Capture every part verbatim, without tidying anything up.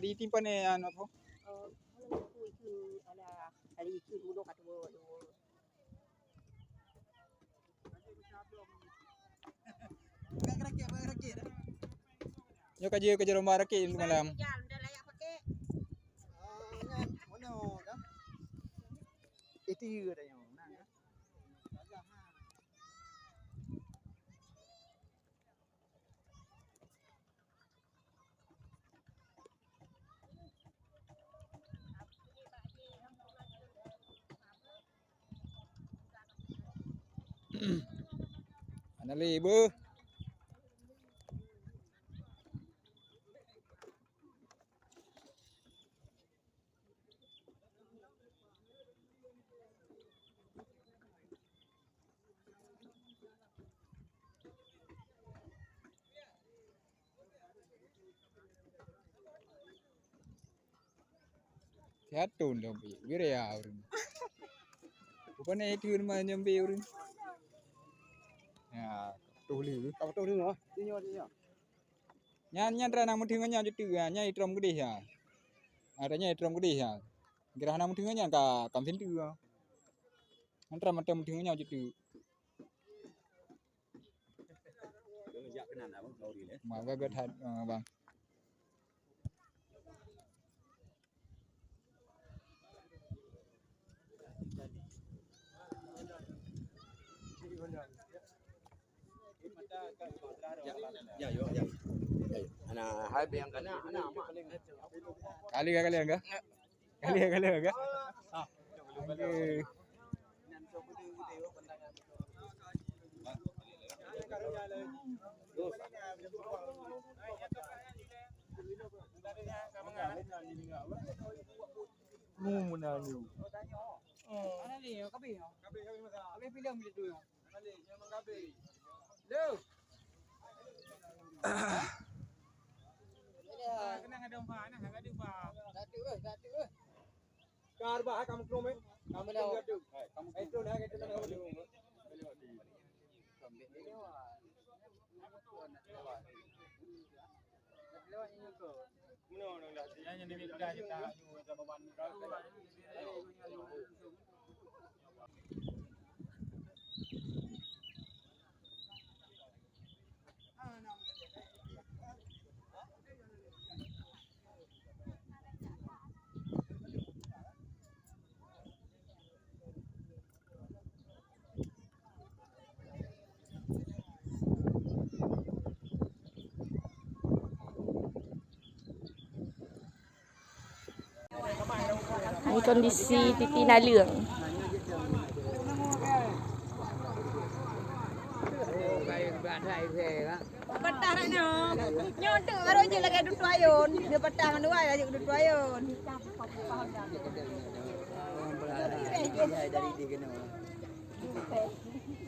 Di timpan eh, anu apa? Oh, mana aku ikut ala, ala ikut budak kat dua, dua. Nyoe ka jeuet keu lomba rakit malam. Jam dah layak pakai. Ah, nyan, mana dah? Itu dah nyoe. Nah, ya. Hana lé beuh. Siat thon lom pi, wir ya ureueng. Bukan itu nama nyambi ureueng. Ya, tuh li. Apa tuh li, ha? Dia nyawa, dia nyawa. Nyan, nyan rana meuteungoh nyan jeuet, nyan itrom geudeh ya. Ada nyan itrom geudeh ya. Gerah na meuteungoh nyan ka kam sinteue. Nyan rana meuteungoh nyan jeuet. Maaf, gagat that, eh, bang. Ya, ya, ya, ya. Ana hai biang kana, ana amak. Kali ka, kali ka. Kali ka, kali ka. Okey. Mana ni? Kabeh. Kabeh filem itu. Lo. Kenang ada empat, nah, ada empat. Satu, eh, satu, eh. Ka arba hai kamu krum, eh? Kamu krum gadu. Hai, kamu krum. Itu dah, itu dah kamu krum. Ni kondisi Titi Naleueng. Patah dah nyoe. Nyoe tu baru je lagi dutu ayun. Dia patah mandua ya je dutu ayun.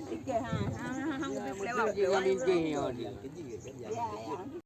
Tiga, ha, ha, ha, ha, ha, lewat. Ya, ya.